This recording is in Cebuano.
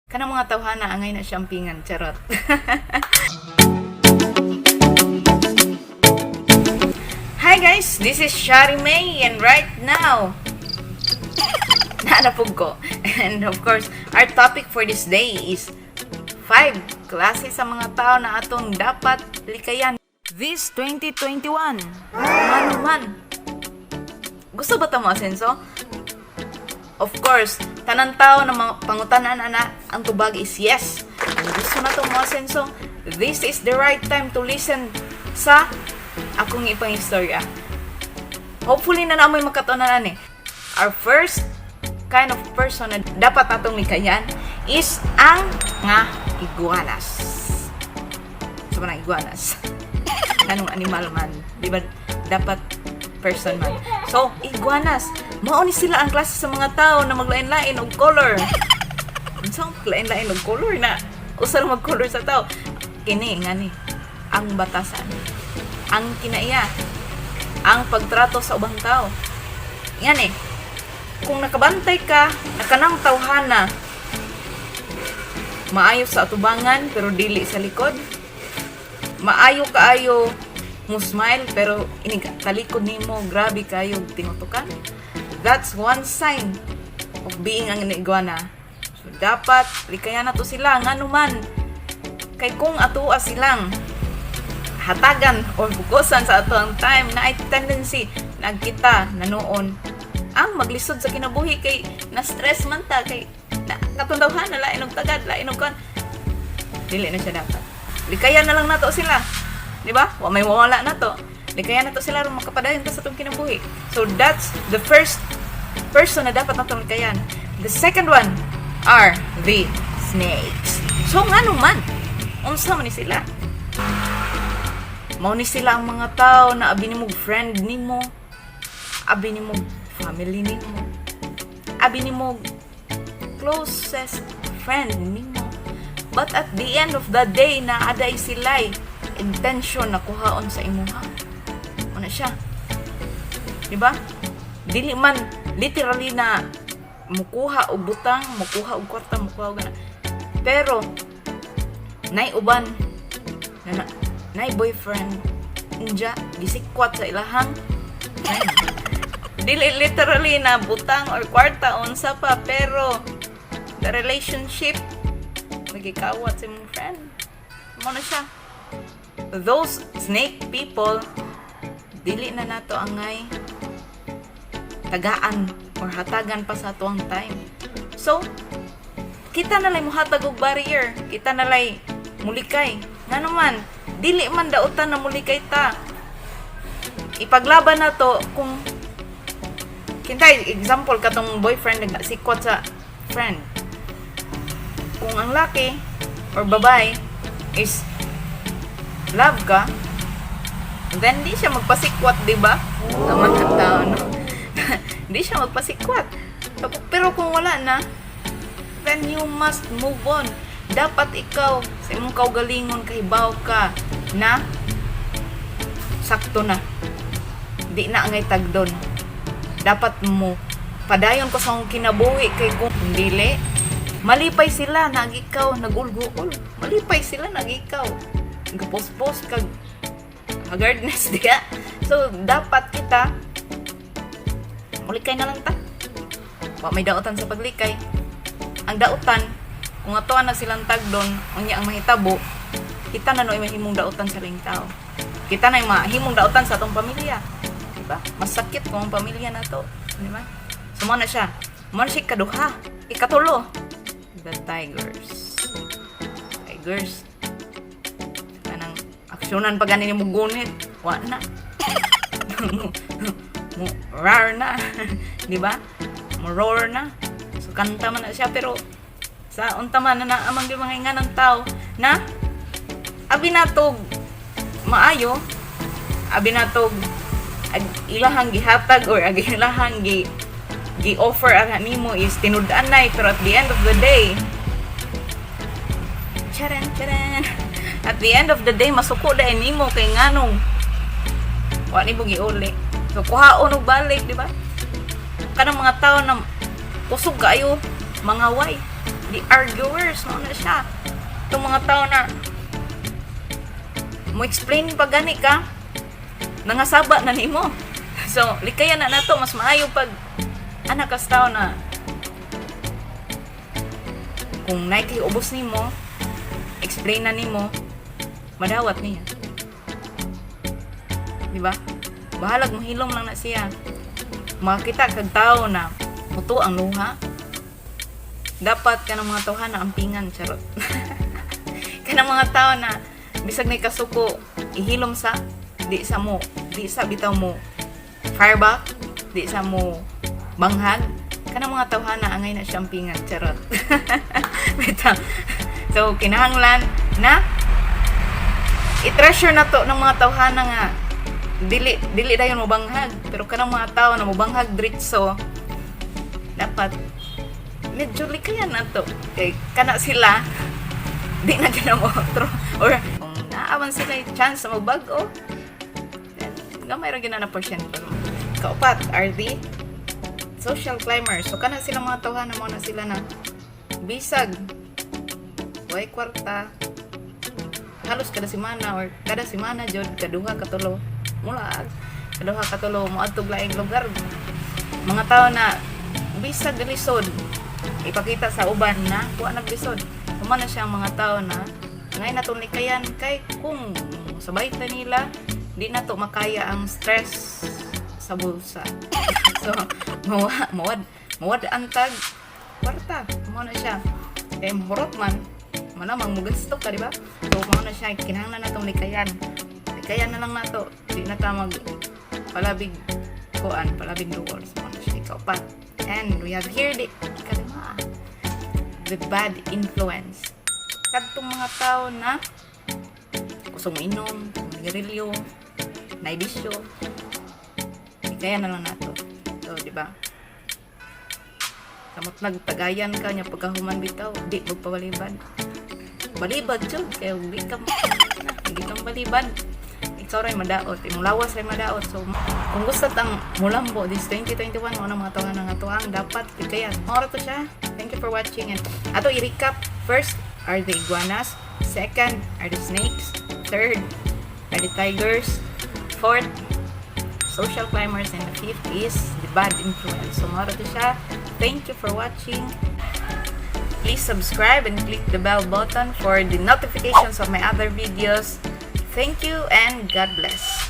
Kanang mga tawhana angay na siyang pingan, charot. Hi guys, this is Shari May and right now naanapog ko. And of course, our topic for this day is 5 klase sa mga tao na atong dapat likayan this 2021. Ngano man? Gusto ba ta mo asenso? Of course, tanan tao na mga pangutanan ana, ang tubag is yes. Kung gusto na to mo asenso, this is the right time to listen sa akong ipang istorya. Hopefully na namoy makatunanan eh. Our first kind of person na dapat natong likayan is ang nga iguanas. Sa so, iguanas? Anong animal man? Di ba dapat person man? So, iguanas. Mao ni sila ang klase sa mga tao na maglain-lain og color. Unsa ang lain-lain og color na? Usa ra mag-color sa tao. Kini ngani ang batasan. Ang kinaiya. Ang pagtrato sa ubang tao. Ngani, kung nakabantay ka na kanang tawhana maayo sa atubangan pero dili sa likod, maayo kaayo mo smile pero inig talikod nimo grabe kayo tinutukan, that's one sign of being ang iguana. So dapat likayan na to sila. Ngano man? Kay kung atoa silang hatagan or bukosan sa ato ang time na ay tendency nagkita na noon ang maglisod sa kinabuhi kay na stress man ta kay na katong na lain og tagad, lain og kan. Dili na siya dapat. Likayan na lang nato sila, di ba? Wa may mawala na to. Likayan na to sila aron makapadayon ta sa atong kinabuhi. So that's the first person na dapat natong likayan. The second one are the snakes. So ngano man? Unsa man ni sila? Mao ni sila ang mga tao na abi nimo friend nimo, abi nimo family nimo, abi nimo closest friend nimo. But at the end of the day, na aday sila'y intention na kuhaon sa imuha. Ano siya? Di ba? Dili man literally na mukuha og butang, mukuha og kwarta, mukuha og gana. Pero nay uban na nay boyfriend unya gisikwat sa ilahang friend. Dili literally na butang or kwarta unsa pa, pero the relationship nagikawat sa imong friend. Mao na siya. Those snake people, dili na nato angay tagaan or hatagan pa sa atuang time. So, kita na lay muhatag og barrier, kita na lay mulikay. Nga naman, dili man dautan na mulikay ta. Ipaglaban na to kung kintay example katong boyfriend nagsikwat sa friend. Kung ang laki or babae is love ka, then di siya magpasikwat, di ba? Tama na tao, no? Di siya magpasikwat. Pero kung wala na, then you must move on. Dapat ikaw, sa imong kaugalingon, kahibaw ka na sakto na. Di na angay tagdon. Dapat mo padayon ko sa akong kinabuhi kay kung dili, malipay sila na ikaw nagulguol. Malipay sila na ikaw nagpost-post kag haggardness diya. So, dapat kita mulikay na lang ta. Wa may dautan sa paglikay. Ang dautan, kung atoan na silang tagdon, unya ang mahitabo, kita na noy mahimong dautan sa laing tao. Kita na mahimong dautan sa atong pamilya. Diba? Masakit kung ang pamilya na to. Di ba? So, mao na siya. Mao na siya ikaduha. Ikatulo. The tigers. Tigers. Kanang aksyonan pa gani mo gunit. Wa na. Mo rar na. Di ba? Mo roar na. So kanta man na siya pero sa unta man na naamang yung mga inganang tao na abi natog maayo, abi natog ag ilahang gihatag or ag ilahang gi gi-offer ara nimo is tinud-anay, pero at the end of the day, charan charan, at the end of the day masuko dahil nimo kay nganong wa nimo giuli. So kuhaon og balik, di ba? Kanang mga tao na kusog kaayo mangaway. The arguers, mao na siya. Itong mga tao na mo explain pa gani ka, nangasaba na nimo. So, likayan na nato, mas maayo pag anak kas tao na kung naay ubos nimo, explain na nimo, madawat niya. Di ba? Bahalag mahilom lang na siya. Makita kag tao na mutuo ang luha. Dapat kanang mga tawhan na ampingan, charot. Kanang mga tao na bisag nay kasuko, ihilom sa di sa mo, di sa bitaw mo fireback, di sa mo banghag. Kanang mga tawhana, angay na siya ampingan, charot. Bitaw. So kinahanglan na i-treasure na to ng mga tawhana nga dili dili dayon mo banghag, pero kanang mga tao na mobanghag diretso, dapat medyo likayan na to kay kana sila di na gina mo otro or kung naaman sila yung chance na magbag-o, then gamay ra gina na porsyento. Kaupat are the social climbers. So kana sila mga tawhana, mao na sila na bisag way kwarta, halos kada semana or kada semana jud, kaduha katulo mula kaduha katulo moadtog laing lugar. Mga tao na bisag lisod, ipakita sa uban na wa naglisod. Mao na siya ang mga tao na ngay natong likayan kay kung sabay ta nila, di na to makaya ang stress sa bulsa. So mawad mawad mawad antag kwarta. Mao na siya kay mahurot man, malamang mugasto ka, di ba? So mao na siya, kinahanglan natong likayan, likayan na lang nato, di na ta mag palabig kuan, palabig duol. So mao na siya ikaupat. And we have here the ikalima, the bad influence. Kadtong mga tao na kusog inom, nigarilyo, naibisyo, likayan na lang nato. So, di ba? Samot nagtagayan ka niya, pagkahuman bitaw, di magpabalibad. Balibad jud kay di ka na, di ka balibad. Ikaw ray madaot, imong lawas ray madaot. So, kung gusto tang mulambo this 2021, mao na mga tawhan nga atoang dapat likayan. Mao ra to siya. Thank you for watching and ato i-recap. First are the iguanas, second are the snakes, third are the tigers, fourth, social climbers, and the fifth is the bad influence. So, mao ra to siya. Thank you for watching. Please subscribe and click the bell button for the notifications of my other videos. Thank you and God bless.